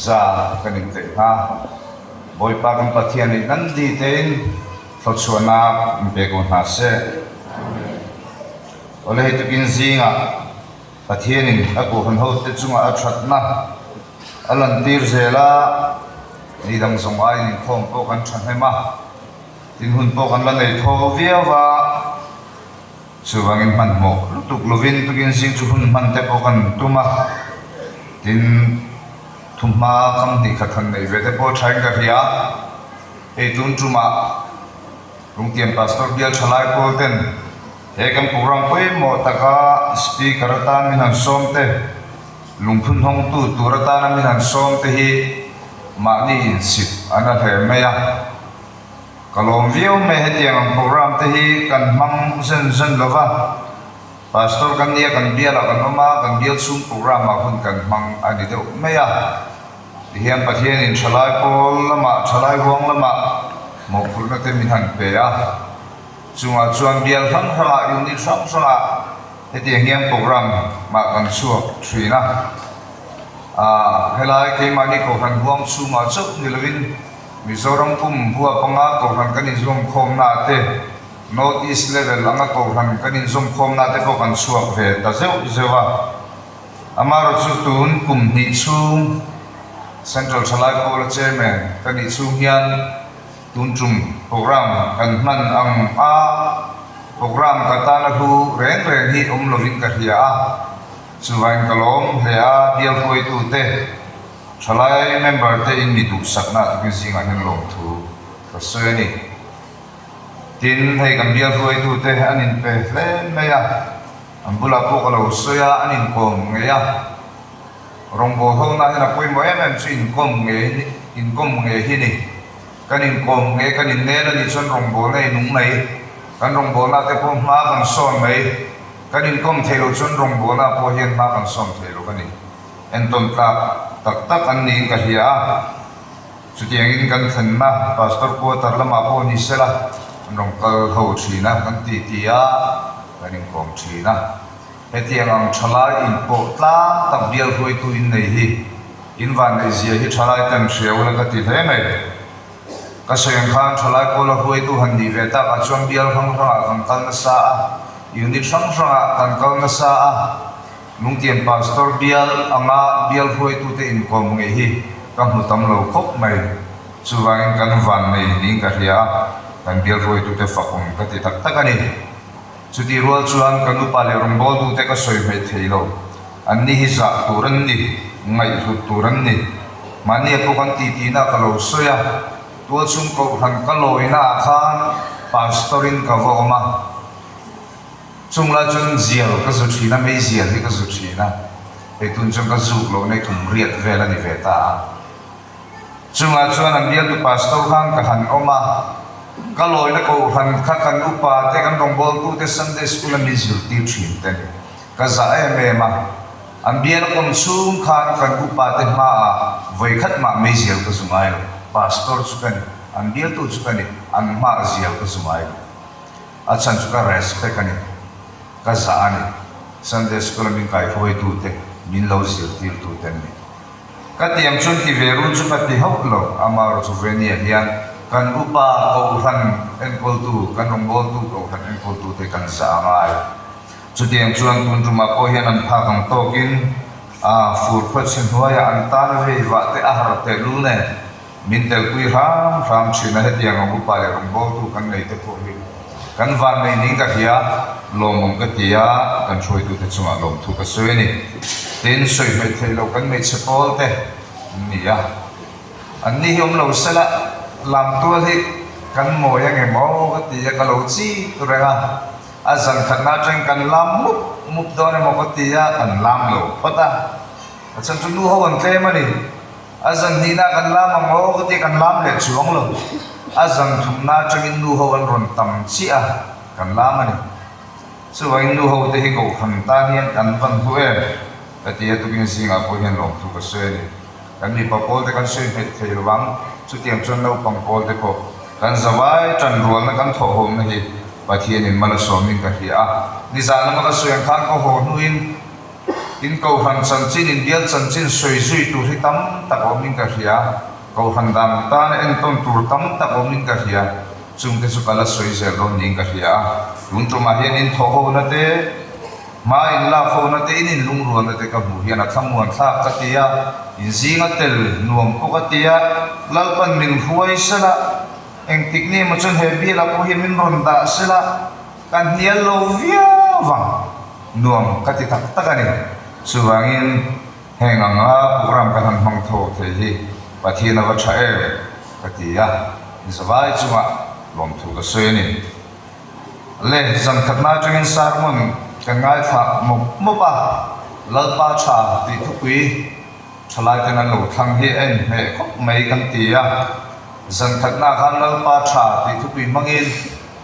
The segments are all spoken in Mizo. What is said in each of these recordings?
Za kan inpeih hna. Bawipa kan Pathian nih nan dih tein thluachuahnak in pe ko hna seh. Awle hi tukin zingah Pathian in a kawhhran hote cungah a ṭhatnak a lantir zel a, ni dang zong aiin inkhawm pawh kan ṭhahnem a, tinhun pawh kan la nei thaw viau a, chuvangin hmanhmawh lutuk lovin tukin zing chu hun hman te pawh kan tum a, tin thuhma kam hnih khat han nei ve te pawh ṭhain ka hria. Hei tun ṭumah Lungtian Pastor Bial Ṭhalai pawl ten he kan program pawimawh taka Speaker atan min han sawm te, lungphun hawngtu tur atana min han sawm te hi mahni insit an a hle mai a. Ka lawm viau mai hetiang ang program te hi kan hmang zen zen lo va, Pastor kan nia kan bialah kan awm a, kan bial chhung program ah hun kan hmang a ni deuh mai a. Tihian Pathianin thalai pawl lamah thalai huang lamah mawhphurhna te min han pe a, chungah chuan bial hrang hrangah unit hrang hrangah hetiang hian program mah kan chhuak thin a. Aaa helai keimahni kohhran huang chhungah chauh ni lovin Mizoram pum bua panga kohhran kan inzawmkhawmna ah te, North East level anga kohhran kan inzawmkhawmna ah te pawh kan chhuak ve ta zeuh zeuh a. Amaherawh chu tun kum hnih chhung Central Thalai Pawla Chairman ka nih chhung hian tun tum program kan hman ang a, program ka tana hlu reng reng hi awm lovin ka hria a, chuvangin ka lawm hle a, bial hruaitute Thalai member te in mi duhsakna tukin zingah hian lawmthu ka sawi a ni. Tin, hei kan bial hruaitute an inpe hle mai a, an bulah pawh ka lo sawi a, an inkawm ngei a. Rawngbâwl hona hian a pawimawh em em chu inkawm ngei inkawm ngei hi a ni. Kan inkawm ngei, kan innel a nih chuan rawngbâwlna i nung mai, kan rawngbâwlna te pawh hma kan sawn mai, kan inkawm theih loh chuan rawngbâwlna pawh hian hma kan sawn theih loh a ni. Entawn tlak tak tak an niin ka hria a, chutiangin kan thlenna Pastor quarter lamah pawh ni sela an rawn kal ho thin a, kan ti ti a, kan inkawm thin a. Hetiang ang thalai inpawh tlang tak bial hruaitu in nei hi in vanneihzia hi thalai ten hria ula ka ti hle mai. Ka sawi ang khan thalai pawla hruaitu han nih ve takah chuan bial hrang hrangah kan kal nasa a, unit hrang hrangah kan kal nasa a, Lungtian Pastor bial anga bial hruaitute inkawm ngei hi ka hmu tam lo khawp mai. Chuvangin kan van nei niin ka hria a, kan bial hruaitute fakawm ka ti tak tak a ni. Chutih rual chuan ka nupa leh rawngbawltute ka sawi hmeh thei lo. Anni hi zah tur an ni, ngaihhlut tur an ni. Mahnia pawh kan titihna ka lo sawi a, tualchhung kohhran ka lawina ah khan Pastor-in ka va awm a. Chung lai chuan zial ka zu thin a, mei zial hi ka zu thin a, hei tun chuan ka zuk loh nei kum riat vel a ni ve ta a. Chungah chuan an bialtu pastor khan ka han awm a, ka lawina kohhran kha kan upa te, kan rawngbawltu te Sunday school a min zirtir thin te ni. Ka zah em em a, an bial a kawm chhung khan kan upa te hmaah vawikhat mah mei zial ka zu ngai lo, pastor chu ka ni, an bialtu chu ka ni, an hmaah zial ka zu ngai lo. A chhan chu ka respect a ni, ka zah a ni. Sunday school a min kaihruaitute, min lo zirtirtute an ni. Ka tiang chuan ti ve run chu ka ti hauh lo, amaherawh chu Venia hian kan upa kohhran enkawltu, kan rawngbawltu kohhran enkawltute kan zah a ngai. Chutiang chuan tun tumah pawh hian an phak ang tawkin a fur khuachhe hnuaiah an tan vei vah te a har tehlul nen. Min telpui hram hram thin a, hetiang ang upa leh rawngbawltu kan nei te pawh hi kan van nei ning ka hria, lawmawm ka ti a, kan hruaitute chungah lawmthu ka sawi a ni. Tin, sawi hmeh theih loh kan hmeichhe pawl te an ni a, an ni hi awm lo sela lamtual hi kan mawi ange maw ka ti a, ka lo chik reng a, a zan khatna atangin kan lam mup mup dawn emaw ka ti a, kan lam lo phawt a, a chhan chu nu ho an tlem a ni. A zan hnihna kan lam ang aw ka ti kan lam leh chuang lo. A zan thumna atangin nu ho an rawn tam chiah a, kan lam a ni. Chuvangin nu ho te hi kohhran tan hian an van hlu em? Ka ti a, tukin zingah pawh hian lawmthu ka sawi a ni. Kan mipa pawl te kan sawi hmet thei lo vang, chutiang chuan naupang pawl te pawh kan zavai tan rualna kan thawhawmna hi Pathianin mal a sawmin ka hria a. Nizan lama ka sawi ang khan ka haw hnuin. In Kohhran chanchin, in bial chanchin sawi zui tur hi tam tak awmin ka hria. Kohhran dang tana entawn tur tam tak awmin ka hria. Chungte chu ka la sawi zel dawn niin ka hria a. Tun tumah hian in thawh hona te, hma in lak hona te, in inlungrualna te ka hmuh hian a thlamuan thlak ka ti a, in zinga tel nuam pawh ka ti a, Lalpan min hruai sela, engtik ni emaw chuan he bialah pawh hian min rawn dah sela, ka hnial lo viau vang. Nuam ka ti tak tak a ni. Chuvangin heng anga program kan han hmang tho thei hi Pathian a va tha em ka ti a, zavai chungah lawmthu ka sawi a ni. Le zan khatna atangin sermon kan ngaithla mawp mawp a, Lalpa tha tih thupui thalai ten an lo thlang hi a inhmeh khawp mai kan ti a, zan khatna khan Lalpa tha tih thupui hmangin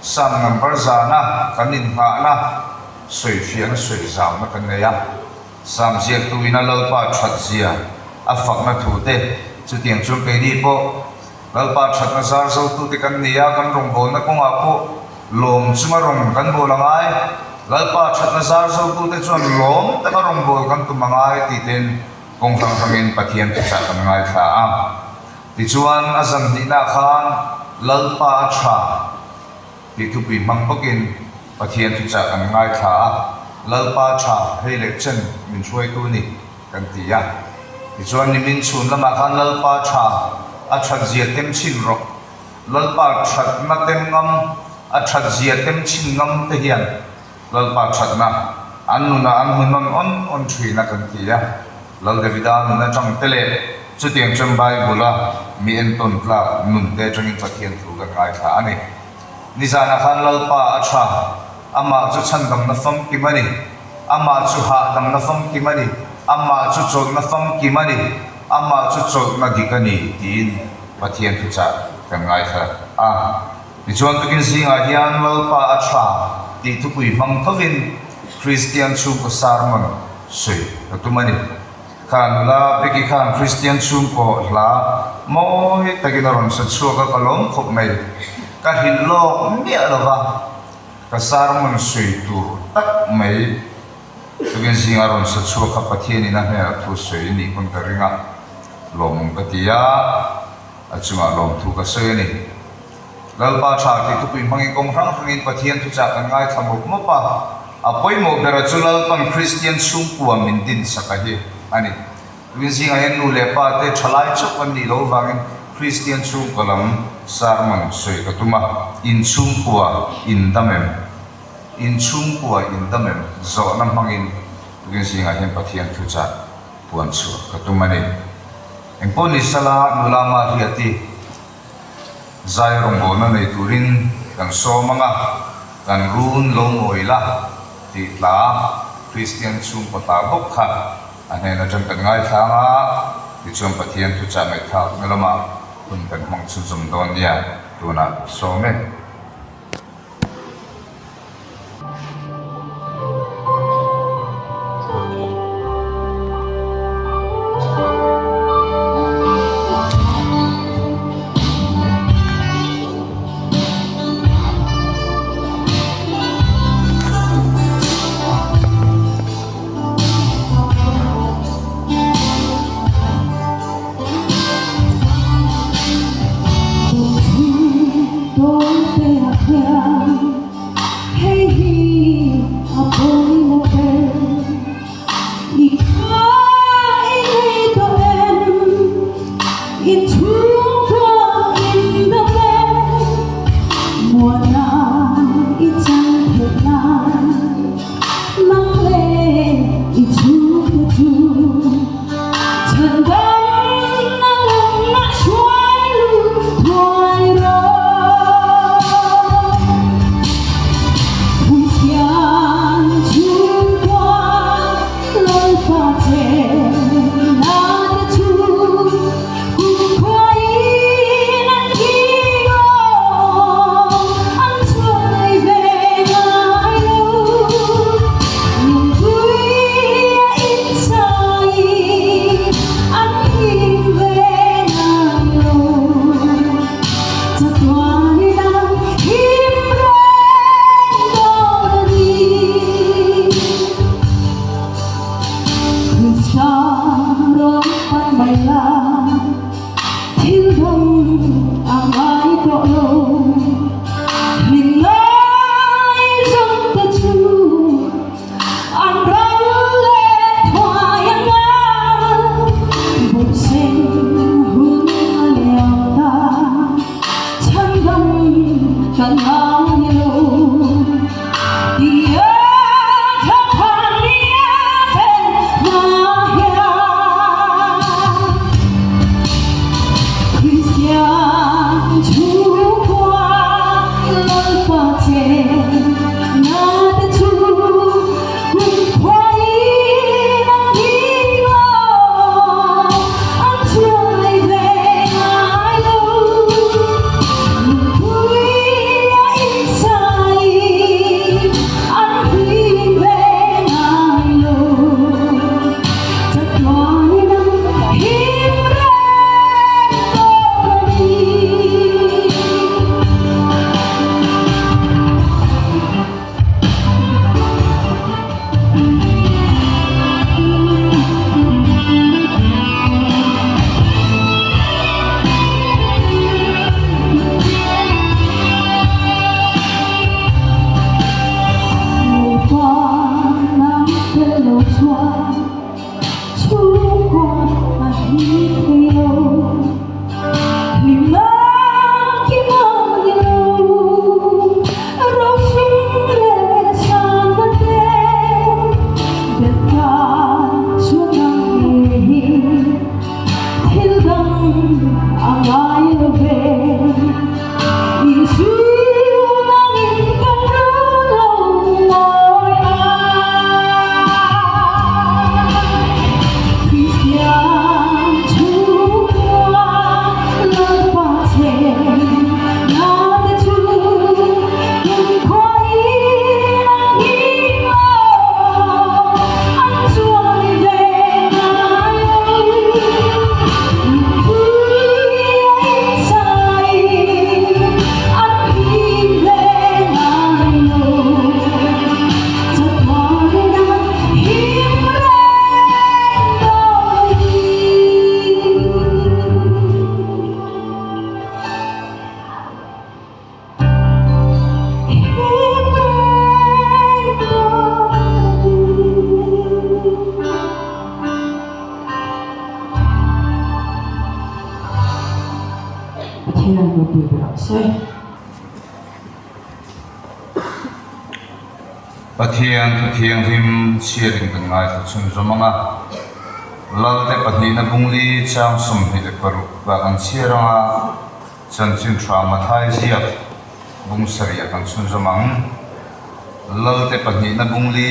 Psalm number zana kan innghahna sawifiahna sawi zauna kan nei a. Psalm ziaktuin a Lalpa that zia a fakna thu te, chutiang chuan keini pawh Lalpa thatna zar zotute kan ni a, kan rawngbawlna kawngah pawh lawm chunga rawng kan bawl a ngai. Lalpa thatna zar zotute chuan lawm taka rawngbâwl kan tum a ngai tih tein kawng hrang hrangin Pathian thuchah kan ngaithla a. Tichuan a zan hnihnaah khan Lalpa a tha tih thupui hmang bawkin Pathian thuchah kan ngaithla a, Lalpa tha hei leh chen min hruaitu ni kan ti a. Tichuan nimin chhun lamah khan Lalpa tha a that zia tem chhin rawh, Lalpa thatna tem ngam, a that zia tem chhin ngam te hian Lalpa thatna an nunah an hmu nawn awn awn thin a kan ti a. Lal Davida nun atang te leh chutiang chuan Bible-a mi entawn tlak nun te atangin Pathian thu kan ngaithla a ni. Nizanah khan Lalpa a tha, amah chu chhandamna famkim a ni, amah chu hahdamna famkim a ni, amah chu chawlhna famkim a ni, amah chu chawlhna dik a ni tiin Pathian thuchah kan ngaithla a. Tichuan tukin zingah hian Lalpa a tha tih thupui hmang thovin Kristian chhungkaw sermon sawi ka tum a ni. Kha nula Becky khan Kristian chhungkaw hla mawi takin a rawn sa chhuak a, ka lawm khawp mai. Ka hrilh lawk miah lo va, ka sermon sawi tur tak mai tukin zingah a rawn sa chhuak kha Pathianin a hnenah thu sawi a nih pawn ka ring a, lawmawm ka ti a. A chungah lawmthu ka sawi a ni. Lalpa tha tih thupui hmangin kawng hrang hrangin Pathian thuchah kan ngaithla mawp mawp a. A pawimawh bera chu Lalpan Kristian chhungkua min dinsak a hi a ni. Tuin zingah hian nu leh pa te thalai chauh kan nih loh vangin Kristian chhungkaw lam sermon sawi ka tum a. In chhungkua in dam em? In chhungkua in dam em? Zawhna hmangin tuin zingah hian Pathian thuchah puan chhuah ka tum a ni. Engpawh ni sala nula Mahriati zai rawngbawlna nei turin kan sawm ang a, kan run lo ngawi la tih hla Kristian chhungkaw ta bawk kha a hnen atang kan ngaithla ang a, tichuan Pathian thuchah ngaihthlakna lamah hun kan hmang chhunzawm dawn nia tunah sawm e. dang a ngai lo ve. Isu nangin kan run lo mawi a. Kristian chhungkua Lalpa che na te chu kumkhuain an nghing lo, an chuan ve ngai lo. Mipui a inchai an nghing ve ngai lo. Chatuanna him reng dawn hi. Him reng dawn hi. Pathian ropui ber ang se. Pathian thu thianghlim chhiarin kan ngaithla chhunzawm ang a, Lalte pahnihna bungli chang 26 ah kan chhiar ang a, chanchin tha Mathai ziak bung sarih ah kan chhunzawm ang. Lalte pahnihna bungli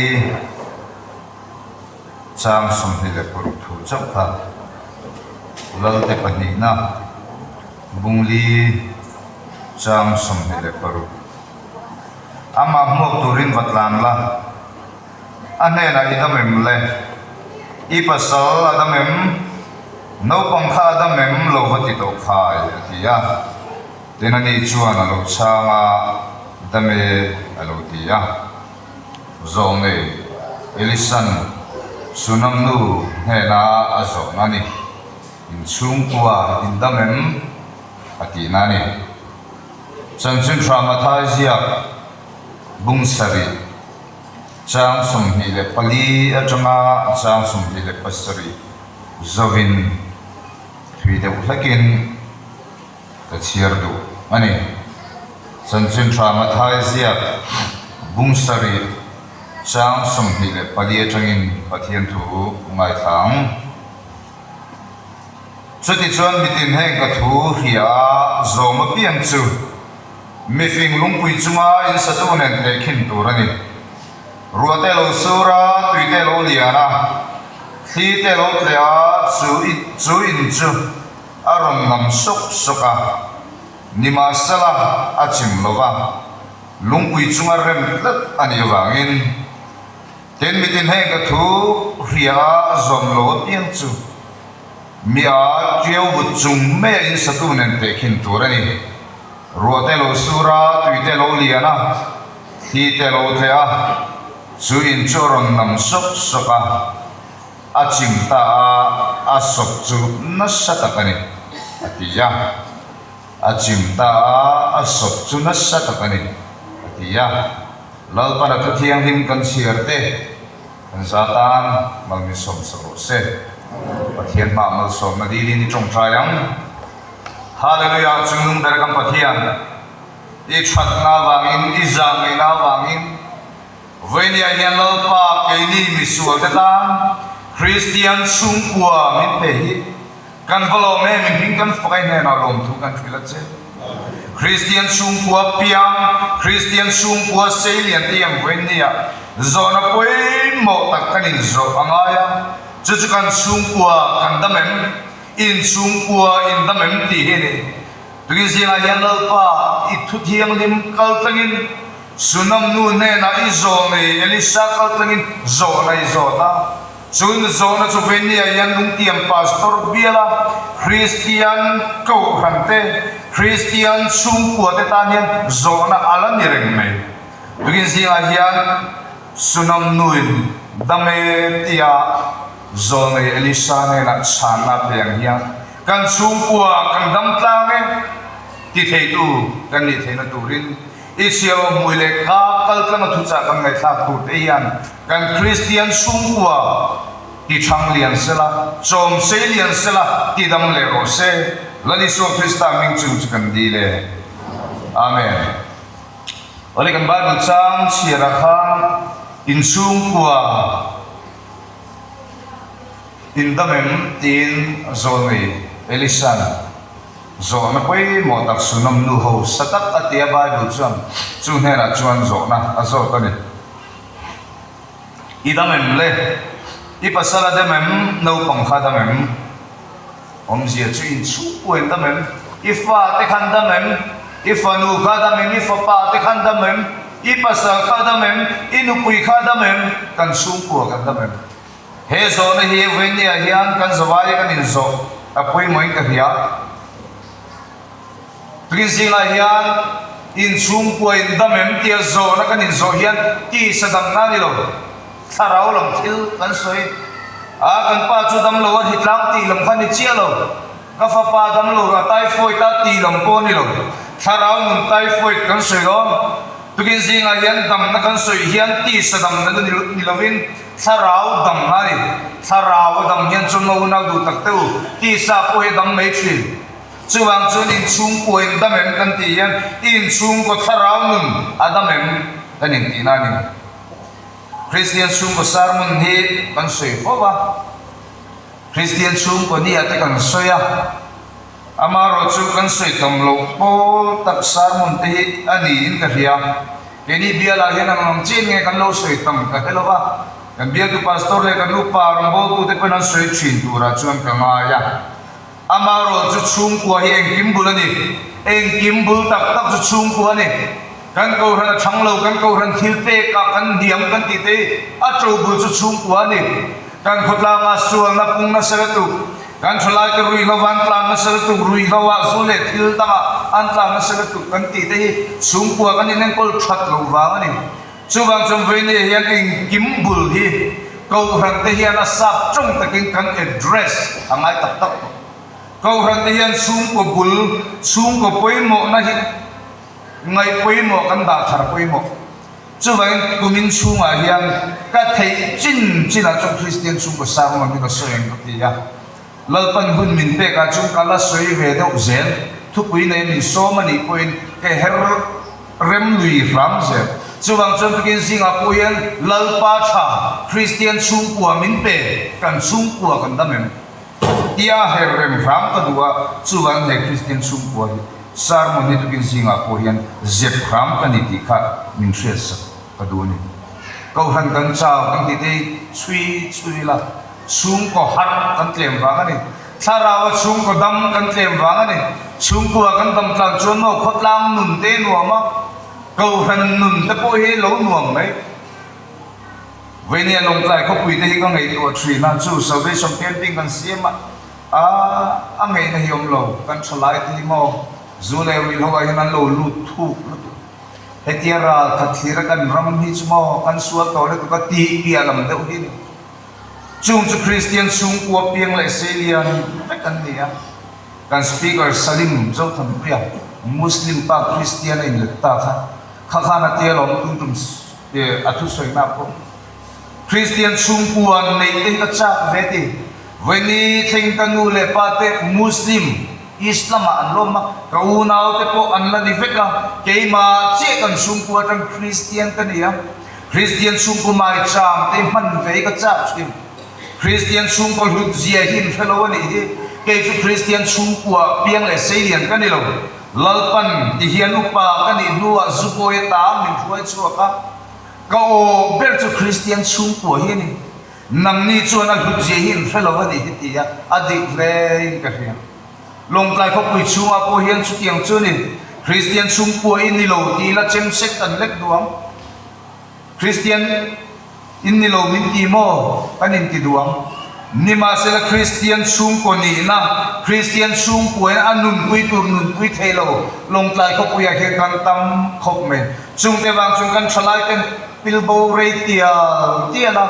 chang 26 thu chauh kha Lalte pahnihna bungli chang 26. Amah hmuak turin va tlan la, a hnenah i dam em le? I pasal a dam em? Naupang kha a dam em lo va ti tawh khai a ti a. Tin ani chuan a lo chhang a, Dam e a lo ti a. Zawh ngei Elisan Sunam nu hnena a zawhna a ni. Inchhungkua in dam em? a tihna a ni. Chanchin tha Mathai ziak bung sarih chang 24 atanga chang 27 zovin thui deuh hlekin ka chhiar duh a ni. Chanchin tha Mathai ziak bung sarih chang 24 atangin Pathian thu ngaithla ang. Chutichuan mitin heng ka thu hria a zawm apiang chu mifing lungpui chunga in satu nen tehkhin tur a ni. Ruah te lo sur a, tui te lo lian a, thli te lo tleh a, chu chu in chu a rawn ngam sawk sawk a, nimahsela a chim lo va, lungpui chunga rem tlat a nih avangin. Tin, mitin heng ka thu hria a zawm lo apiang chu mi a ṭiau vut chung mai a in satu nen tehkhin tur a ni. Ruah te lo sur a, tui te lo lian a, thli te lo tleh a, chu in chu a rawn nam sawk sawk a, a chim ta a, a sawp chu nasa tak a ni, a ti a. A chim ta a, a sawp chu nasa tak a ni, a ti a. Lalpan a thu thianghlim kan chhiar te kan za tan malmisawm sak rawh se. Pathian hmah malsawmna dilin i tawngtai ang. Hallelujah Chungnung ber kan Pathian, i thatna avangin, i zahngeihnna avangin, vawinia hian Lalpa keini misual te tan Kristian chhungkua min pe hi Kan va lawm em, in hming kan fak a, i hnenah lawmthu kan hrilh a che. Kristian chhungkua piang, Kristian chhungkua seilian te ang vawiin nia zawhna pawimawh tak kan inzawh a ngai a, chu chu kan chhungkua kan dam em, in chhungkua in dam em tih hi a ni. Tukin zingah hian Lalpa i thu thianghlim kal tlangin Sunam nu hnenah i zawh nei Elisa kal tlangin zawhna i zawt a. Chun zawhna chu Venia hian lungtiang pastor biala Kristian kohhran te, Kristian chhungkua te tan hian zawhna a la ni reng mai. Tukin zingah hian Sunam nuin dame tia zawlnei Elisa hnenah chhanna a pe ang hian kan chhungkua kan dam tlang e ti theitu kan nih theihna turin I chhiar hmui leh kha kal tlanga thuchah kan ngaihthlak tur te hian kan Kristian chhungkua ti thang lian sela, chawm sei lian sela, ti dam leh rawh se. Lal Isua Krista hming chung chu kan dil e. Amen. Awle kan Bible chang chhiarah khan in chhungkua in dam em tiin a zawl ngei. Elisa'n zawhna pawimawh tak Sunam nu ho sa tak a tia Bible chuan chu hnenah chuan zawhna a zawt a ni. I dam em le? I pasal a dam em? Naupang kha a dam em? Awmzia chu inchhungkua in dam em? I fa te khan dam em? I fanu kha dam em? I fapa te khan dam em? I pasal kha dam em? I nupui kha dam em? Kan chhungkua kan dam em? He zawhna hi Venia hian kan zawai kan inzawh a pawimawhin ka hria. Tukin zingah hian inchhungkua in dam em tia zawhna kan inzawh hian tisa damna a ni lo. Thlarau lam thil kan sawi a, kan pa chu damlo a hitlang tih lam kha ni chiah lo, ka fapa damlo a typhoid a tih lam pawh a ni lo, thlarau nun typhoid kan sawi dawn. Tukin zingah hian damna kan sawi hian tisa damna ni ni lovin thlarau damna a ni. Thlarau a dam hian chuan maw unau duh tak teh u, tisa pawh hi a dam mai thin. Chuvang chuan inchhungkua in dam em kan tih hian inchhungkaw thlarau nun a dam em kan intihna a ni. Kristian chhungkaw sermon hi kan sawi fo va, Kristian chhungkaw nia te kan sawi a, amaherawhchu kan sawi tam loh pawl tak sermon te hi a niin ka hria. Keini bialah hian ang ang chian nge kan lo sawi tam ka hre lo va, kan bialtu pastor leh kan upa rawngbawltute pawhin an sawi thin turah chuan ka ngai a. Amaherawhchu chhungkua hi engkim bul a ni. Engkim bul tak tak chu chhungkua a ni. Kan kohhran a chhang lo, kan kohhran thil pek ah kan hniam kan tih te hi a to bul chu chhungkua a ni. Kan khawtlangah sualna pung nasa lutuk, kan thalaite ruihhlo an tlan nasa lutuk, ruihhlo ah zu leh thil dangah an tlan nasa lutuk kan tih te hi chhungkua kan inenkawl that loh vang a ni. Chuvang chuan vawinia hian engkim bul hi kohhran te hian a sap tawng takin kan address a ngai tak tak tawh. Kohhran te hian chhungkaw bul, chhungkaw pawimawhna hi Ngaih pawimawh kan dah thar pawimawh. Chuvangin kumin chhungah hian ka theih chin chinah chuan Kristian chhungkaw sang lam hi ka sawi ang ka ti a. Lalpan hun min pekah chuan ka la sawi ve deuh zel. Thupui nei min sawm a nih pawhin ka her rem lui hram zel. Chuvang chuan tukin zingah pawh hian Lalpa tha Kristian chhungkua min pe, kan chhungkua kan dam em? Tia her rem hram ka duh a, chuvang he Kristian chhungkua hi sermon hi tukin zingah pawh hian zep hram ka ni tih kha min hriatsak ka duh a ni. Kohhran kan chau kan tih te hi chhui chhui ila chhungkaw harh kan tlem vang a ni. Thlarau a chhungkaw dam kan tlem vang a ni. Chhungkua kan dam tlan chuan maw khawtlang nun te nuam a, kohhran nun te pawh hi lo nuam mai. Veinia Lawngtlai khawpui te hi ka ngaihtuah thin a, chu Salvation Camping kan siam a, a ngaihna hi awm lo, kan tha lai te hi maw zu leh ruihhlo ah hian an lo lut thuk lutuk. Hetia ral khat thlir a kan ram hi chu maw kan sual tawh lutuk a tih piah lam deuh hi a ni. Chung chu Kristian chhungkua piang leh seilian vek an ni a, kan Speaker Salim Zothanpuia Muslim pa Kristian a inlet ta kha, kha khan a tia lawm tum tum a thusawinak pawh Kristian chhungkua neih te hi ka chak ve ti. Vawiini thleng ka nu leh pa te Muslim, Islam ah an lawm a, ka unau te pawh an la ni vek a, keimah chiah kan chhungkua atang Kristian ka ni a, Kristian chhungkaw maicham te hman ve hi ka chak thin. Kristian chhungkaw hlut zia hi in hre lo a nih hi, kei chu Kristian chhungkua piang leh seilian ka ni lo. Lalpan ti hian upa ka nih hnuah Zubawi ata min hruai chhuak a, ka aw ber chu Kristian chhungkua hi a ni. Nangni chuan a hlutzia hi in hre lo a nih hi ti a, a dik hlein ka hria. Lawngtlai khawpui chhungah pawh hian chutiang chu a ni. Kristian chhungkua i ni lo ti ila chemsek kan lek duh ang. Kristian in ni lo min ti maw? Kan inti duh ang. Nimahsela Kristian chhungkaw nihna, Kristian chhungkuain a nunpui tur nunpui thei lo Lawngtlai khawpuiah hian kan tam khawp mai. Chungte vang chuan kan thalaiten pilbo rei tial tial a,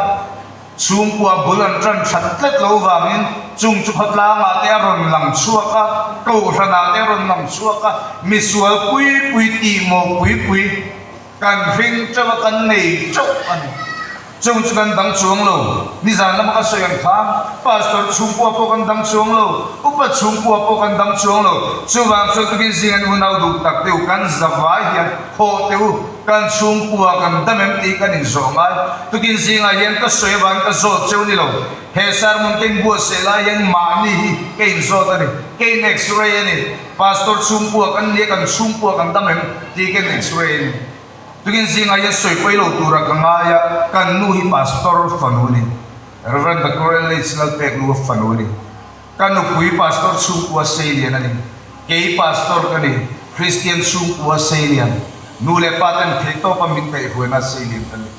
chhungkua bul an tan that tlat lo vangin chung chu khawtlangah te a rawn lang chhuak a, kohhranah te a rawn lang chhuak a, misual pui pui tihmawh pui pui, Kan hring teuh a kan nei teuh a ni. Chung chu kan dang chuang lo. Nizan lama ka sawi ang khan Pastor chhungkua pawh kan dang chuang lo, Upa chhungkua pawh kan dang chuang lo. Chuvang chuan tukin zing an unau duh tak teuh kan zavai hian haw teh u. Kan chhungkua kan dam em tih kan inzawh ngai. Tukin zingah hian ka sawi avangin ka zawt cheu ni lo. He sermon ka inbuatsaih lai hian mahni hi ka inzawt a ni. Ka in x-ray a ni. Pastor chhungkua kan nia kan chhungkua kan dam em tih ka in x-ray a ni. Tukin zingah hian sawi pawi lo tura ka ngai a, kan nu hi pastor fanu a ni. Rev. Doctor LH Lalpeklu a fanu a ni. Ka nupui Pastor chhungkua Seilian a ni. Kei Pastor ka ni, Kristian chhungkua Seilian. Nu leh pa ten theihtawpa min kaihhruaina Seilian ka ni.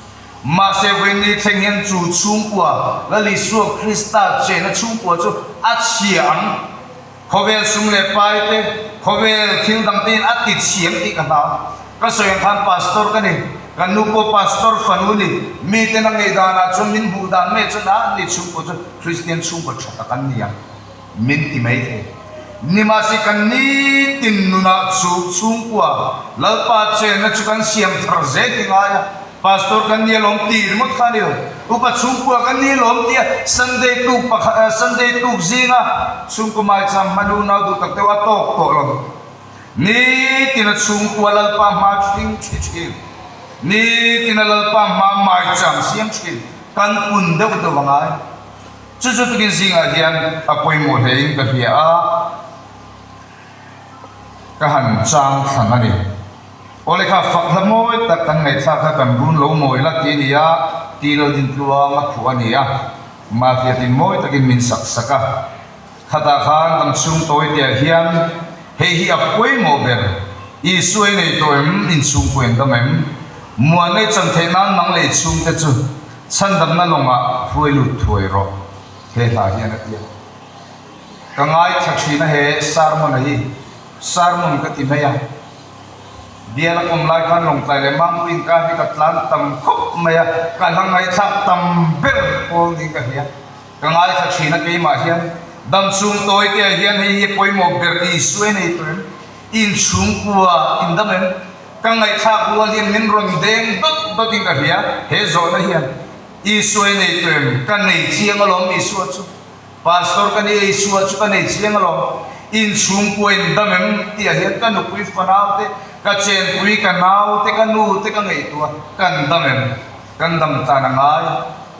Mahse vawiin thleng hian chu chhungkua, Lal Isua Krista chena chhungkua chu a chhia ang. Khawvel sum leh pai te, khawvel thil dang te in a ti chhiam tih ka hlau. Ka sawi ang khan Pastor ka ni, kan nu pawh Pastor fanu ni. Miten a ngeidanah chuan min hmuh dan mai chuan a ni chhungkua chu Kristian chhungkaw tha tak an ni ang min ti mai thei. Nimahse kan nitin nunah chu chhungkua Lalpa chenna chu kan siam thar zel hi ngai a, Pastor kan ni alawm ti ringawt kha a ni lo. Upa chhungkua kan ni alawm tia Sunday tuk pakhat Sunday tuk zinga chhungkaw maicham hman unau duh tak deuh a tawk tawh lo. Nitina chhungkua Lalpa hma thing thi thin, nitina Lalpa hma maicham siam thin kan un deuh deuh a ngai. Chu chu tukin zingah hian a pawimawh hlein ka hria a, ka han chang thlang a ni. Aw lekha fak hla mawi tak kan ngaihthlak kha kan run lo mawi la ti a ni a, ti Laldin tluang a phuh a ni a, Mahriatin mawi takin min sak sak a. Khatah khan kan chhung tawi teh ah hian hei hi a pawimawh ber, Isua i nei tawh em, inchhungkaw in dam em? Muan leh chan theih nan nang leh i chhungte chu chhandamna lawngah hruai lut thuai rawh, he hla hian a ti a. Ka ngaithla thin a he sermon a hi, sermon ka ti mai a. Bial a kawm lai khan Lawngtlai leh Mangpui inkar hi ka tlan tam khawp mai a, ka hla ngaihthlak tam ber pawl niin ka hria. Ka ngaithla thin a keimah hian damchhung tawi te ah hian hei hi pawimawh ber Isua nei tawh em? Inchhungkua in dam em? Ka ngaihthlak rual hian min rawn deng dawt dawt in ka hria he zawhna hian Isua nei tawh em? Ka nei chiang alawm Isua chu Pastor ka ni a Isua chu ka nei chiang alawm Inchhungkua in dam em? Tih ah hian ka nupui fanau te ka chenpui ka nau te ka nu te ka ngaihtuah kan dam em? Kan dam tan a ngai.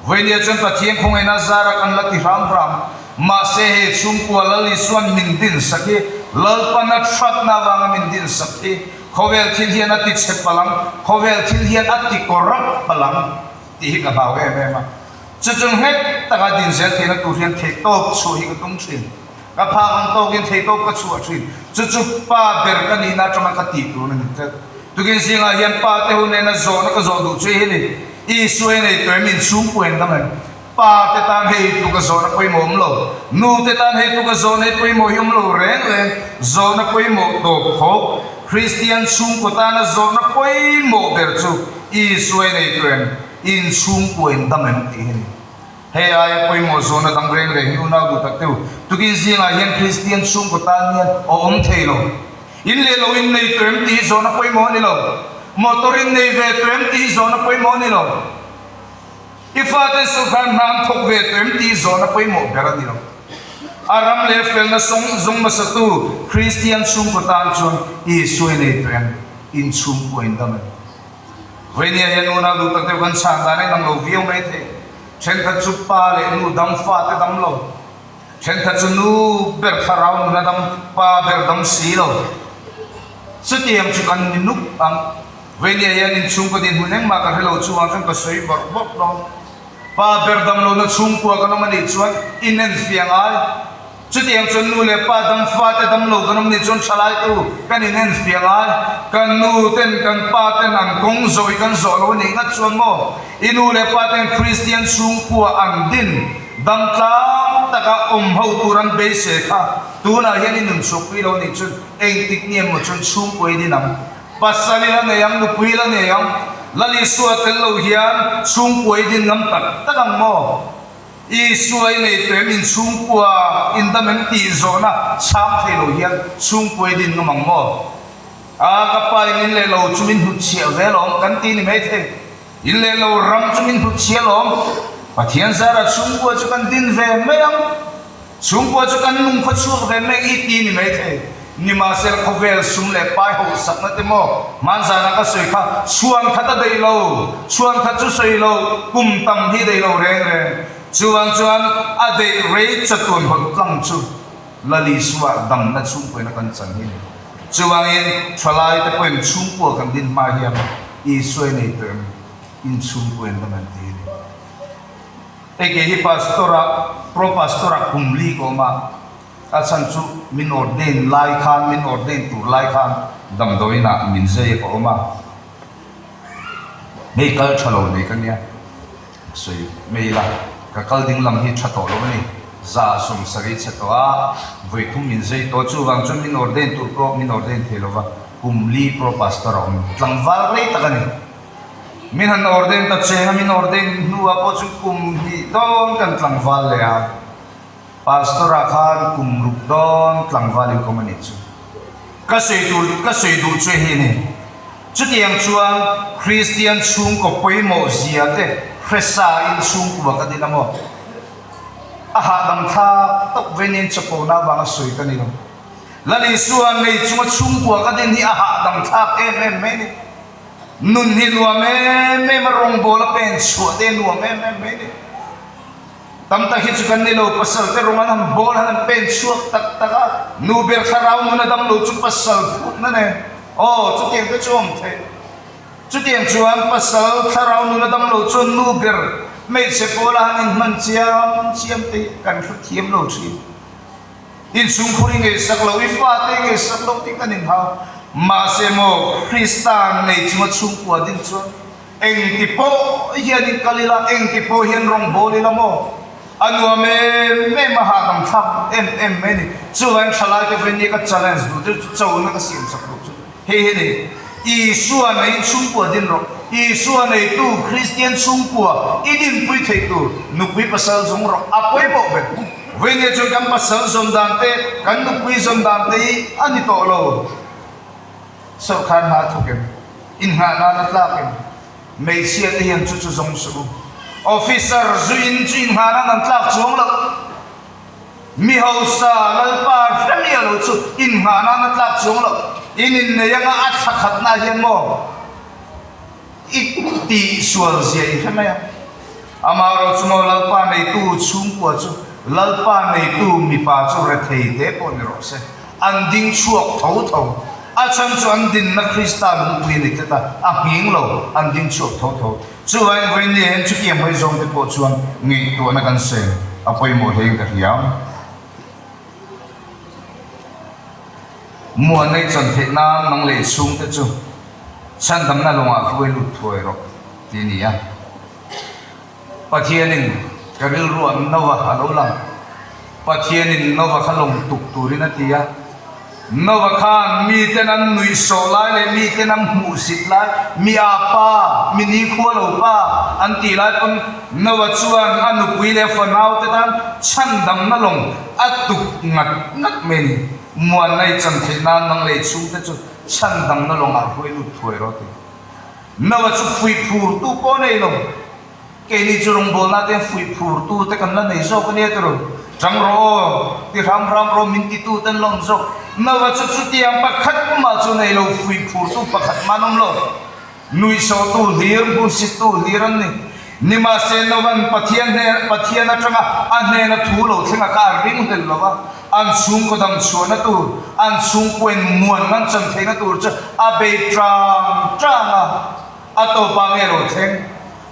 Vawinia chuan Pathian khawngaihna zara kan la ti hram hram. Mahse he chhungkua Lal Isua'n min din sak hi, Lalpana thatna avanga min din sak hi, khawvel thil hian a ti chhe palh ang, khawvel thil hian a ti corrupt palh ang tih hi ka hlau em em a. Chu chu nghet taka din zel theihna tur hian theihtawp chhuah hi ka tum thin. Ka phak ang tawkin theihtawp ka chhuah thin. Chu chu pa ber ka nihna atanga ka tih tur a ni tlat. Tukin zingah hian pa te ho nena zawhna ka zawh duh chu hi ni. Isua i nei tawh em? Inchhungpui an dam em? Pa te tan hei tluk a zawhna pawimawh awm lo. Nu te tan hei tluk a zawhna hi pawimawh hi awm lo reng reng. Zawhna pawimawh tawp khawp. Kristian chhungkaw tana zawhna pawimawh ber chu Isua i nei tawh em? Inchhungpui an dam em? tih hi ni. Hei aia pawimawh zawhna dang reng reng hi unau duh tak teu. Tukin zingah hian Kristian chhungkaw tan hian a awm thei lo. In leh lo in nei tawh em tih hi zawhna pawimawh a ni lo. Motor in nei ve tawh em tih hi zawhna pawimawh a ni lo. I faten sawrkar hna an thawk ve tawh em tih hi zawhna pawimawh ber a ni lo. A ram leh felna sawng zawng hmasatu Kristian chhungkaw tan chuan Isua i nei tawh em? In chhungkua in dam em? Vawinia hian unau duh tak deuh kan chhan dan a inang lo viau mai thei. Thenkhat chu pa leh nu dam fate dam lo. Thenkhat chu nu ber thlarau nuna dam, pa ber dam si lo. Chutiang chu kan ni nuk ang. Vawinia hian inchhungkaw dinhmun engmah ka hre lo chungah chuan ka sawi bawrh bawrh dawn. Pa ber dam lohna chhungkua kan awm a nih chuan inenfiah ngai. Chutiang chuan nu leh pa dam fate dam lo kan awm nih chuan thalai tu kan inenfiah ngai. Kan nu ten kan pa ten an kawng zawh i kan zawh lo a nih ngat chuan maw i nu leh pa ten Kristian chhungkua an din dam tlang taka awm ho tur an beisei kha tunah hian i nun chhuakpui lo nih chuan engtik nge maw chuan chhungkua i din ang. Pasal i la nei ang, nupui i la nei ang, Lal Isua tel lo hian chhungkua i din ngam tak tak ang maw? Isua i nei tawh em in chhungkua in dam em tih zawhna chhang thei lo hian chhungkua i din ngam ang maw? A ka pa in in leh lo chu min hnutchhiah ve alawm kan ti ni mai thei. In leh lo ram chu min hnutchhiah alawm. Pathian zara chhungkua chu kan din ve mai ang. Chhungkua chu kan lungkhaw chhuak ve mai i ti ni mai thei. Nimahsela khawvel sum leh pai hauhsakna te maw hmanzana ka sawi kha chhuan khat a daih lo, chhuan khat chu sawi lo, kum tam hi daih lo reng reng. Chuvang chuan a daih rei chatuan hawlh tlang chu Lalisua damna chhungkuaina kan chan hi a ni. Chuvangin thalai te pawhin chhungkua kan din hma hian Isua i nei tawh em? Inchhungkuain dam an ti a ni. Hei kei hi Pastor ah, Pro Pastor ah kum li ka awm a, a chhan chu min ordain lai khan, min ordain tur lai khan damdawiin ah min zai a ka awm a, hei kal tha lo nei ka nia, sawi mai ila ka kal ding lam hi tha tawh lo a ni, 170 chhe tawh a, vawithum min zai tawh, chuvang chuan min ordain tur pawh min ordain thei lo va, kum li Pro Pastor a awm tlangval rei tak a ni. Min han ordain ta cheng a, min ordain hnuah pawh chu kum hnih dawn kan tlangval leh a, Pastor ah khan kum ruk dawn tlangval in kawm a nih chu. Ka sawi tur, ka sawi duh chu hei a ni. Chutiang chuan Kristian chhungkaw pawimawh zia te hresa in chhungkua ka din a maw? A hahdam thlak tawp ve nen chapona avanga sawi ka ni lo. Lal Isua nei chunga chhungkua ka din hi a hahdam thlak em em mai a ni. Nun hi nuam em em a, rawngbawl a pen chhuah te nuam em em mai ni. Tam tak hi chu kan ni lo, pasal te rawng an han bawl han an pen chhuak tak tak a, nu ber thlarau nun a dam lo chu pasal phut na nen aw chutiang te chu a awm theih. Chutiang chuan pasal thlarau nun a dam lo chuan nu ber hmeichhe pawla han inhman chiam chiam te hi kan hrethiam lo thin. Inchhungkhur i ngaihsak loh, i fate i ngaihsak loh tih kan inhau. Mahse maw, Krista nei chunga chhungkua din chuan engti pawh hian in kal ila, engti pawh hian rawn bawl ila maw, a nuam em em a, hahdam thlak em em mai a ni. Chuvangin thalaite vawiin ka challenge duh chu chu chona ka siam sak duh chu hei hi a ni. Isua neiin chhungkua din rawh. Isua neitu Kristian chhungkua i dinpui theih tur nupui pasal zawng rawh a pawimawh ber. Vawinia chuan kan pasal zawn dan te, kan nupui zawn dan te hi a ni tawh lo. Sawrkhar hna thawk em? Inngah nan a tlak em? Hmeichhia te hian chu chu zawng suh u. Officer zuin chu inngah nan an tlak chuang loh. Mi hausa Lalpa hre miah lo chu inngah nan a tlak chuang loh. In innei anga a thla khatna hian maw i tih sual zia i hre mai a. Amaherawh chu maw Lalpa neitu chhungkua chu Lalpa neitu mipa chu rethei te pawh ni rawh se. An ding chhuak tho tho. A chhan chu an dinna Krista lungpui a ni tlat a, a nghing lo, an ding chhuak tho tho. Chuvangin vawiin hian chutiang hawi zawng te pawh chuan ngaihtuahna kan seng a pawimawh hlein ka hria. Muan ei chan theih nan nang leh chhungte chu chhandamna lawngah hruai lut thuai rawh tih a ni a. Pathianin ka rilru an Nova a lo lang. Pathianin Nova kha lawng tuk turin a ti a. Nova khan miten an nuihsawh lai leh miten an hmuhsit lai, mi a pa, mi nikhua lo pa an tih lai pawn Nova chuan a nupui leh a fanaute tan chhandamna lawng a tuk ngat ngat mai a ni. Muanna i chan theih nan nang leh i chhungte chu chhandamna lawngah hruai lut thuai rawh a ti. Noah chu fuih phurtu pawh nei lo. Keini chu rawngbawlna te fuih phurtu te kan la nei zawk a nia tiraw? Chang rawh aw, ti hram hram rawh min titu te an la awm zawk. Noah chu chutiang pakhat pumah chu nei lo, fuih phurtu pakhat mah an awm lo. Nuihsawhtu hlir, hmuhsittu hlir an ni. Nimahse Noah'n Pathian hnen, Pathian atanga a hnena thu lo thleng a kha a ringhlel lo va, an chhungkaw dam chhuahna tur, an chhungkuain muan an chan theihna tur chu a bei tang tang a, a tawpah nge lo thleng?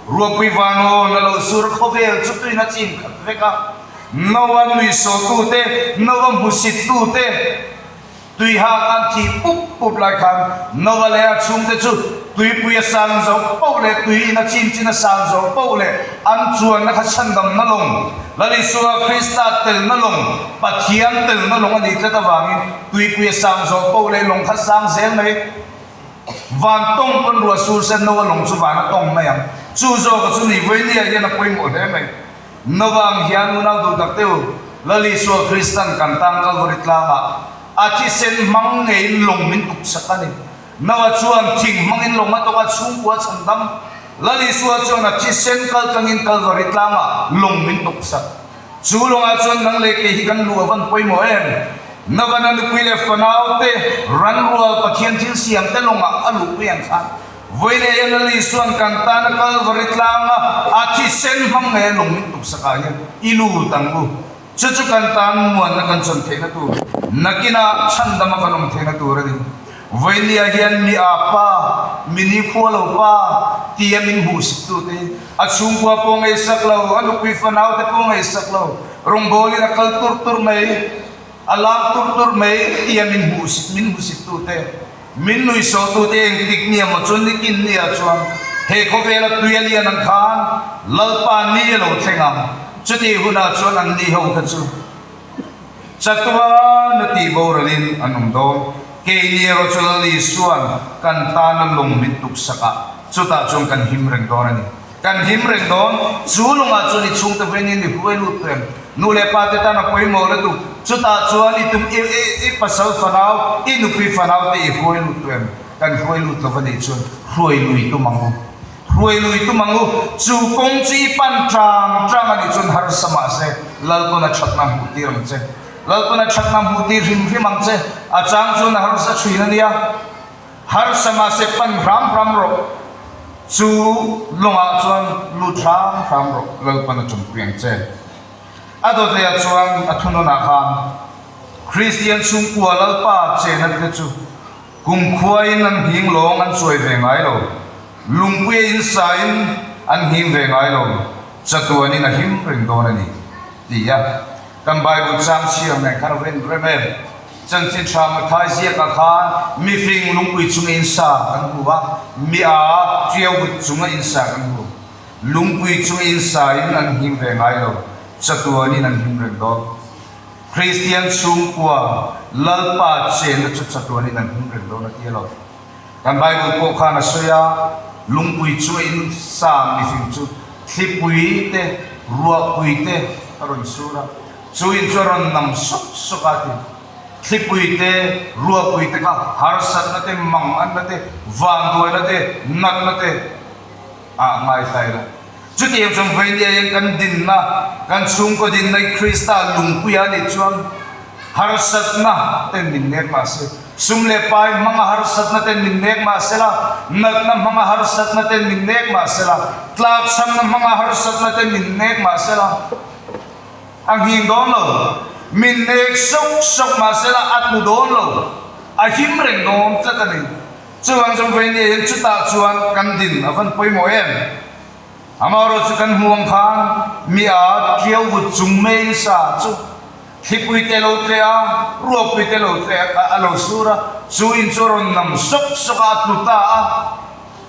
Ruapui vanawn a lo sur khawvel chu tuin a chim khat vek a, Noah nuihsawhtute, Noah hmusittute, Tui hak an thih pup pup lai khan Nova leh a chhungte chu tuipui a sang zo poh leh tui in a chim chin a sang zo poh leh an chuanna kha chhandamna lawng, Lal Isua Krista telna lawng, Pathian telna lawng a nih tlat avangin tuipui a sang zo poh leh lawng kha sang zel mai. Van tawng pawn ruah sur sen Nova lawng chu van a tawng mai ang. Chu zawka chu ni Vawinia hian a pawimawh hle mai. Nova ang hian unau duh tak teu, Lal Isua Kristan kan tang Kalvari tlangah a thisen hmang ngeiin lawng min tuksak a ni. Nova chuan thing hmangin lawng a tawk a, chhungkua a chhan dam. Lal Isua chuan a thisen kal tlangin Kalvari tlangah lawng min tuksak. Chu lawngah chuan nang leh kei hi kan luh a van pawimawh em? Novana nupui leh fanaute ranrual Pathian thil siamte lawngah a luhpui ang khan vawi leh Lal Isua'n kan tana Kalvari tlanga a thisen hmang ngei a lung min tuksakah hian i lut ang u. Chu chu kan tan muanna kan chawm theihna tur, nakinah chhandama kan awm theihna tur a ni. Vawinia hian mi a pa, mi nikhua lo pa tia min hmuhsittute, a chhungkua pawh ngaihsak lo, a nupui fanaute pawh ngaihsak lo, rawngbawlin a kal tur tur mai, a lam tur tur mai tia min hmuhsit min hmuhsittute, Min nuihsawhtute engtik nia maw chuan nikin nia chuan he khawvela tui a lian ang khan Lalpa ni a lo thleng ang. Chutih hunah chuan an ni ho kha chu chatuan a tih boralin an awm dawn. Keini erawh chu Lal Isua'n kan tana lung min tuksak a, chutah chuan kan him reng dawn a ni. Kan him reng dawn. Chu lungah chuan i chhungte vengin i hruai lut reng. Nu leh pa te tan a pawimawh lutuk. Chutah chuan i tum i i pasal fanau, i nupui fanau te i hruai lut reng. Kan hruai lut lo va nih chuan hruai lui tum ang u. Hruai lui tum ang u. Chu kawng chu i pan tang tang a nih chuan harsa mahse Lalpawn a thatna hmuh tir ang che. Lalpawn a thatna hmuh tir hrim hrim ang che. A chang chuan a harsa thin a nia. Harsa mahse pan hram hram rawh, chu lawngah chuan lut hram hram rawh, Lalpan a ṭawmpui ang che. A dawt lehah chuan a thunawnah khan Kristian chhungkua Lalpa chenna te chu kumkhuain an nghing lawng an chuai ve ngai lo, lungpuia insain an nghing ve ngai lo, chatuanin a him reng dawn a ni, ti a. Kan Bible chang chhiar nen khan a va inrem em? Chanchin tha Mathai ziakah khan mifing lungpui chunga insa kan hmu a, mi a tiauvut chunga insa kan hmu. Lungpui chunga insa in an him ve ngai lo, chatuanin an him reng dawn. Kristian chhungkua Lalpa chenna chu chatuanin an him reng dawn a ti a lo. Kan Bible pawh khan a sawi a, lungpui chunga insa mifing chu thlipui te, ruahpui te a rawn sur a, chu in chu a rawn nam sawk sawk a ti. Thlipui te, ruahpui te kha harsatna te, manganna te, vanduaina te, natna te ah ngaihlai la. Chutiang chuan vawinia hian kan dinna, kan chhungkaw dinna hi Krista lungpuia a nih chuan harsatna ten min nek mah se, sum leh pai hmanga harsatna ten min nek mah se la, natna hmanga harsatna ten min nek mah se la, tlakchhamna hmanga harsatna ten min nek mah se la, a nghing dawn lo. Min nek sawk sawk mah se la, a tlu dawn lo. A him reng dawn tlat a ni. Chuvang chuan vawinia hian chutah chuan kan din a van pawimawh em? Amaherawhchu kan hmu ang khan mi a tiau vut chung mai sa chu thlipui te lo tle a, ruahpui te lo tle a, a lo sur a, chu in chu a rawn nam sawk sawk a, a tlu ta a.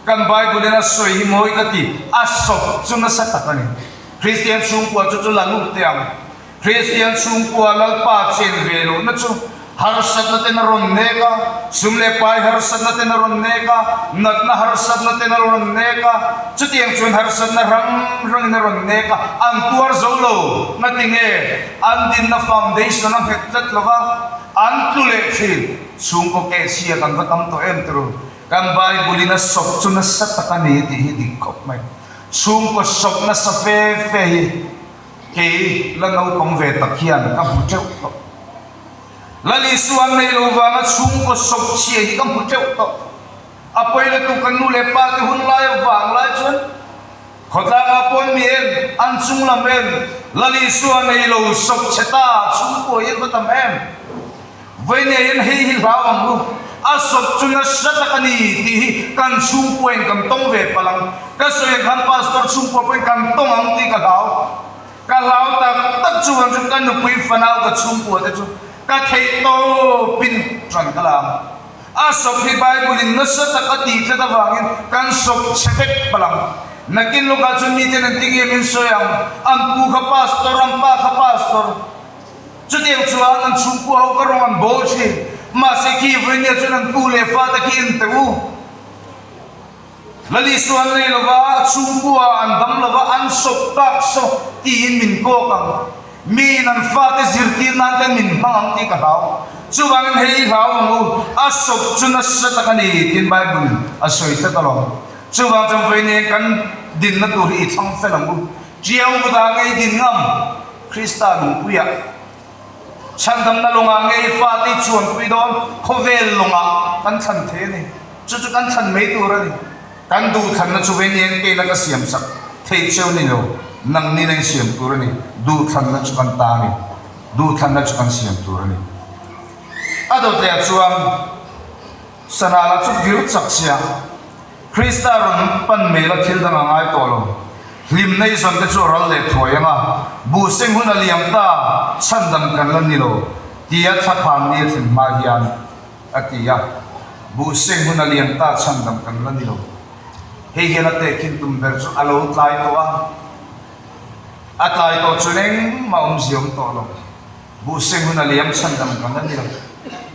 Kan Bible in a sawi hi mawi ka ti, a sawp chu nasa tak a ni. Kristian chhungkua chu chu la lut teh ang. Kristian chhungkua Lalpa chen ve lohna chu harsatna ten a rawn nek a, sum leh pai harsatna ten a rawn nek a, natna harsatna ten a rawn nek a, chutiang chuan harsatna hrang hrangin a rawn nek a, an tuar zo lo. Ngatinge an dinna foundation a nghet tlat lo va, an tlu leh thin. Chhungkaw kehchhia kan va tam tawh em turu. Kan Bible in a sawp chu nasa tak a ni tih hi dik khawp mai. Chhungkaw sawp nasa fe fe hi. Kei la naupang ve tak hian ka hmu teuh tawh. Lal Isua an nei lo vanga chhungkaw sawp chhia hi ka hmu teuh tawh. A pawi lutuk kan nu leh pa te hun lai avang lai chuan khawtlangah pawn mi en, an chung lam en, Lal Isua nei lo sawp chhe ta chhungkua hi an va tam em? Vawinia hian hei hi hlau ang u, a sawp chu nasa tak a ni tih hi kan chhungkua in kan tawng ve palh ang. Ka sawi ang khan Pastor chhungkua pawhin kan tawng ang tih ka hlau. Ka hlau tak tak chu ang chu ka nupui fanau ka chhungkua te chu ka theih tawpin ṭan ka la ang. A sawp hi Bible in nasa tak a tih tlat avangin kan sawp chhe vek palh ang. Nakin lawkah chuan miten an ti nge min sawi ang, an pu kha Pastor, an pa kha Pastor. Chutiang chuan an chhungkua ho ka rawng an bawl thin. Mahse khi Vainia chuan an pu leh fate khi en teh u. Lal Isua an nei lova, a chhungkua an dam lova, an sawp tak saw tiin min kawk ang. Miin an fate zirtir nan ten min hmang ang tih ka hlau. Chuvangin hei i hlau ang u, a sawp chu nasa tak a ni tiin Bible a sawi tlat alawm. Chuvang chuan Vainia kan dinna tur hi i thlang fel ang u. Tiang vutah ngei din ngam. Krista lungpuiah. Chhandamna lawngah nge i fate i chuanpui dawn? Khawvel lawngah kan thlan thei a ni. Chu chu kan thlan mai tur a ni. Kan duhthlanna chu vei nen keina ka siam sak thei cheu ni lo, nangni na i siam tur a ni. Duhthlanna chu kan ta a ni. Duhthlanna chu kan siam tur a ni. A dawt leh ah chuan Sanala chu vir chak sia. Krista rawn pan mail a thil dang a ngai tawh lo. Hlimna i zawn te chu a ral leh thuai ang a, buh seng hun a liam ta, chhandam kan la ni lo, tia thlaphan ni a thlen hma hian a ti a. Buh seng hun a liam ta, chhandam kan la ni lo. Hei hian a tehkhin tum ber chu a lo tlai tawh a, a tlai tawh chuan engmah awmzia awm tawh lo. Buh seng hun a liam chhandam kan la ni lo.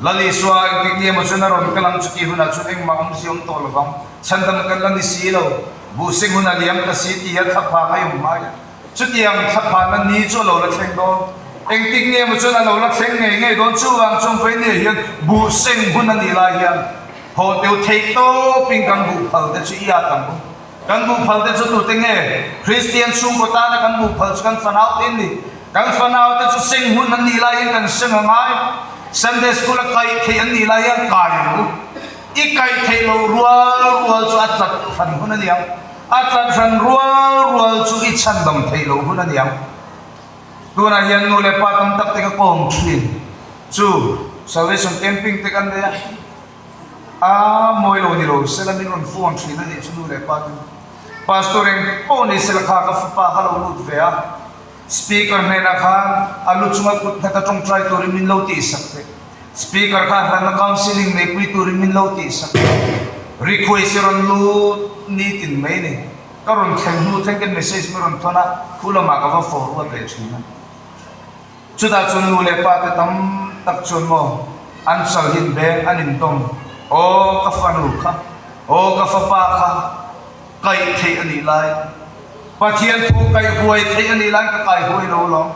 Lal Isua engtik ni emaw chuan a rawn kal ang chutih hunah chuan engmah awmzia awm tawh lovang. Chhandam kan la ni si lo. Buh seng hun a liam ta si ti a thlaphan a awm hmai a. Chutiang thlaphanna ni chu a lo la thleng dawn. Engtik ni emaw chuan a lo la thleng ngei ngei dawn. Chuvang chuan Vainia hian buh seng hun a nih lai hian haw teu theih tawpin kan buh phal te chu i at ang u. Kan buh phal te chu tute nge? Kristian chhungkaw tana kan buh phal chu kan fanau te an ni. Kan fanau te chu seng hun an nih laiin kan seng a ngai. Sunday school a kaih theih an nih lai hian kai ang u. I kaih theih loh rual rual chu a tlat hran hun a ni ang. A tlat hran rual rual chu i chhandam theih loh hun a ni ang. Tunah hian nu leh pa tam tak te ka kawm thin chu Salvation Camping te kan nei a. A mawi lo ni lo sela min rawn phone thin a nih chu nu leh pa ten. Pastor eng pawh ni sela kha ka fapa kha lo lut ve a. Speaker hnenah khan a lu chunga kut nghet a tawngtai turin min lo tihsak teh. Speaker kha hranna counselling neipui turin min lo tihsak teh. Request i rawn lut nitin mai ni. Ka rawn thleng hnu thleng ken message mi rawn thawn a, khu lamah ka va forward leh thin a. Chutah chuan nu leh pa te tam tak chuan maw an chalhin beng an intawm, Aw ka fanu kha, aw ka fapa kha kaih theih a nih lai, Pathian thu kaih huai theih a nih lai ka kai huai lo alawm.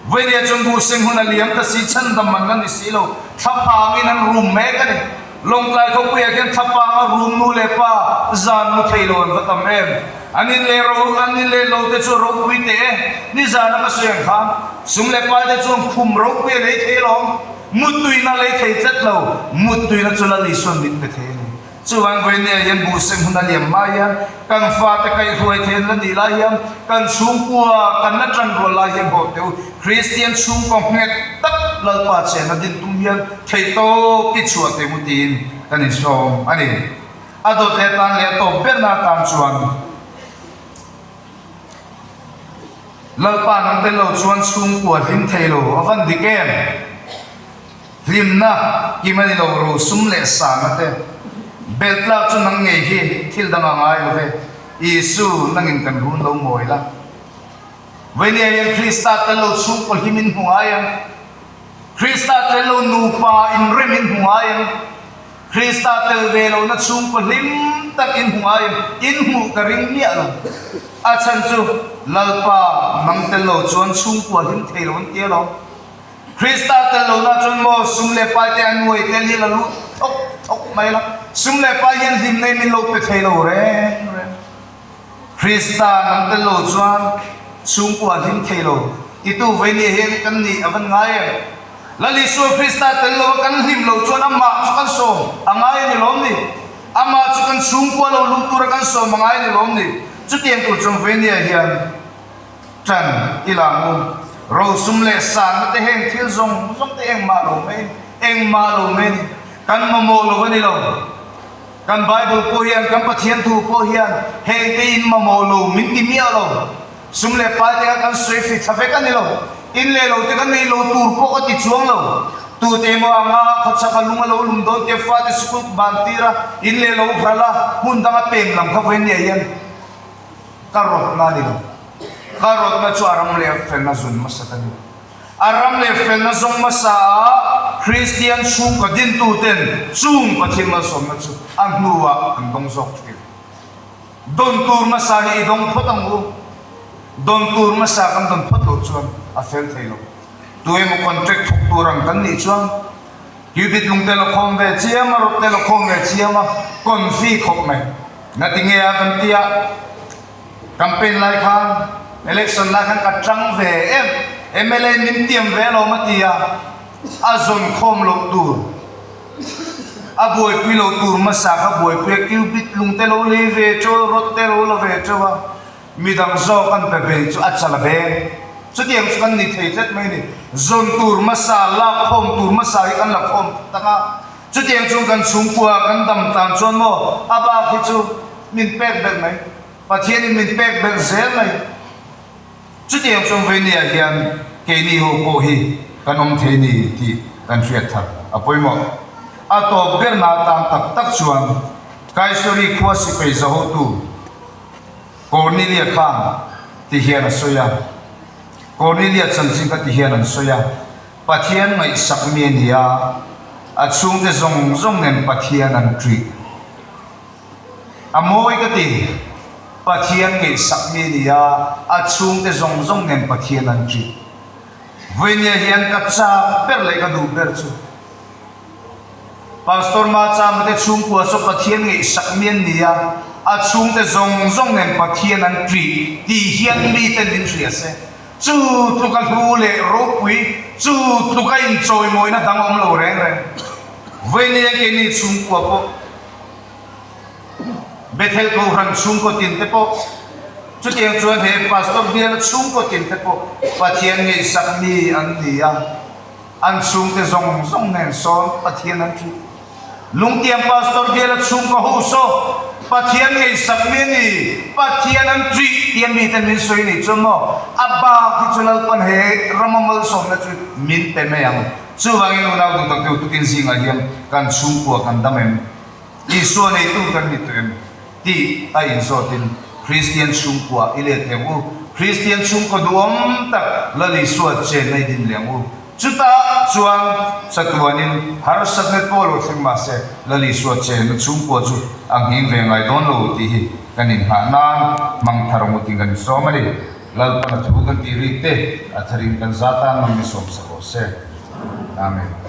Vainia chuan buh seng hun a liam ta si, chhandam man la ni si lo, thlaphangin an rum mek a ni. Lawngtlai khawpuiah khian thlapanga rum nu leh pa zan mu thei lo an va tam em. An in leh ro, an in leh lo te chu a ropui teh e. Nizan a ka sawi ang khan sum leh pai te chuan khum ropui a lei thei alawm. Muttuina a lei thei tlat lo. Muttuina chu Lal Isuan min pe thei a ni. Chuvang vawinia hian buh seng hun a liam hma hian kan fate kaihhruai thei an la nih lai hian kan chhungkua kan la tan rual lai hian haw teu Kristian chhungkaw nghet tak Lalpa chena din tum hian theihtawp i chhuah teh mu tiin kan insawm a ni. A dawt leh tan leh a tawp berna atan chuan Lalpa nang tel lo chuan chhungkua hlim thei lo a van dik em? Hlimna kim a ni lo ro sum leh sahna te belt lak chu nang ngei hi thil dang a ngai lo ve. Isu nangin kan run lo mawi la. Vainia hian Krista tel lo chhungkaw hlim in hmu ngai ang. Krista tel lo nupa inrem in hmu ngai ang. Krista tel ve lohna chhungkaw hlim tak in hmu ngai ang. In hmuh ka ring miah lo. A chhan chu Lalpa nang tel lo chuan chhungkua hlim thei lo an ti alawm. Krista tel lohna chuan maw sum leh pai te an uai tel hi la lut thawk thawk mai la, sum leh pai hian hlim nei min lo pe thei lo reng reng. Krista nang tel lo chuan chhungkua hlim thei lo titu vei nia hian kan nih a van ngai em? Lal Isua Krista tel lova kan hlim lo chuan amah chu kan sawm a ngai a ni lawm ni? Amah chu kan chhungkua lo luh tura kan sawm a ngai a ni lawm ni? Chutiang tur chuan vei nia hian Ṭan i lang u. Rosum leh sangna te heng thil zawng zawng te engmah lo mai engmah lo mai a ni. Kan mamawh lo a ni lo. Kan Bible pawh hian, kan Pathian thu pawh hian heng te in mamawh lo min ti miah lo. Sum leh pai te kha kan sawi fih thla vek a ni lo. In leh lo te kan nei lo tur pawh ka ti chuang lo. Tute emaw anga khawchhaka lung a lo lum dawn tia fate sikul ban tir a, in leh lo hral a, hmun danga pem lam kha vawiin nia hian Ka rawtna a ni lo. Ka rawtna chu a ram leh felna zun hmasa ka ni. A ram leh felna zawng hmasa ah Kristian chhungkaw dintuten chung Pathian malsawmna chu a hnuah an dawng zawk thin. Dawn tur hmasa hi i dawng phawt ang u. Dawn tur hmasa kan dawn phawt loh chuan a fel thei lo. Tu emaw contract thawk tur ang kan nih chuan Cupid lung te lo khawm ve chiam a, rawt te lo khawm ve chiam a, confi khawp mai. Ngati nge a kan tia campaign lai khan election lai khan ka tang ve em mla min tiam ve alawm a ti a. A zawn khawm loh tur, a buaipui loh tur hmasa kha buaipui a, cubit lung te lo lei ve teuh a, rod te lo la ve teuh a, midang zawk an pe ve chu a chal a beng. Chutiang chu kan ni thei tlat mai a ni. Zawn tur hmasa, lak khawm tur hmasa hi kan la khawm tak a. Chutiang chuan kan chhungkua kan dam tlan chuan maw a bak hi chu min pek belh mai. Pathianin min pek belh zel mai. Chutiang chuan Venia hian keini ho pawh hi kan awm thei ni tih kan hriat that a pawimawh. A tawp berna atan tak tak chuan Kaisari khua sipai zahotu Kornelia khan ti hian a sawi a, Kornelia chanchin kha ti hian an sawi a, Pathian ngaihsak mi a ni a, a chhungte zawng zawng nen Pathian an ṭih. A mawi ka ti, Pathian ngaihsak mi a ni a, a chhungte zawng zawng nen Pathian an ṭih. Vawinia hian ka chak ber leh ka duh ber chu Pastor Machama te chhungkua saw Pathian ngaihsak mi an ni a, a chhungte zawng zawng nen Pathian an ṭih tih hian miten min hria se. Chu tluka hlu leh ropui, chu tluka inchawimawina dang awm lo reng reng. Vawinia keini chhungkua pawh. Bethel Kohhran chhungkaw tin te pawh chutiang chuan he Pastor biala chhungkaw tin te pawh Pathian ngaihsak mi an ni a, an chhungte zawng zawng nen sawn Pathian an ṭih. Lungtiang Pastor biala chhungkaw ho saw Pathian ngaihsak mi a ni, Pathian an ṭih tia miten min sawi nih chuan maw a bak hi chu Lalpan he rama malsawmna chu min pe mai ang. Chuvangin unau duh tak deuh tukin zingah hian kan chhungkua kan dam em? Isua neitu kan ni tawh em? tih a inzawtin Kristian chhungkua i let leng u. Kristian chhungkaw duhawm tak Lal Isua chenna i din leng u. Chutah chuan chatuanin harsatna pawh lo thleng mahse Lal Isua chenna chhungkua chu a nghing ve ngai dawn lo tih hi kan inghah nan hmang thar ngutin kan insawm a ni. Lalpan a thu kan tih rik te a tharin kan za tan mang ni sawmsak rawh se. Amen.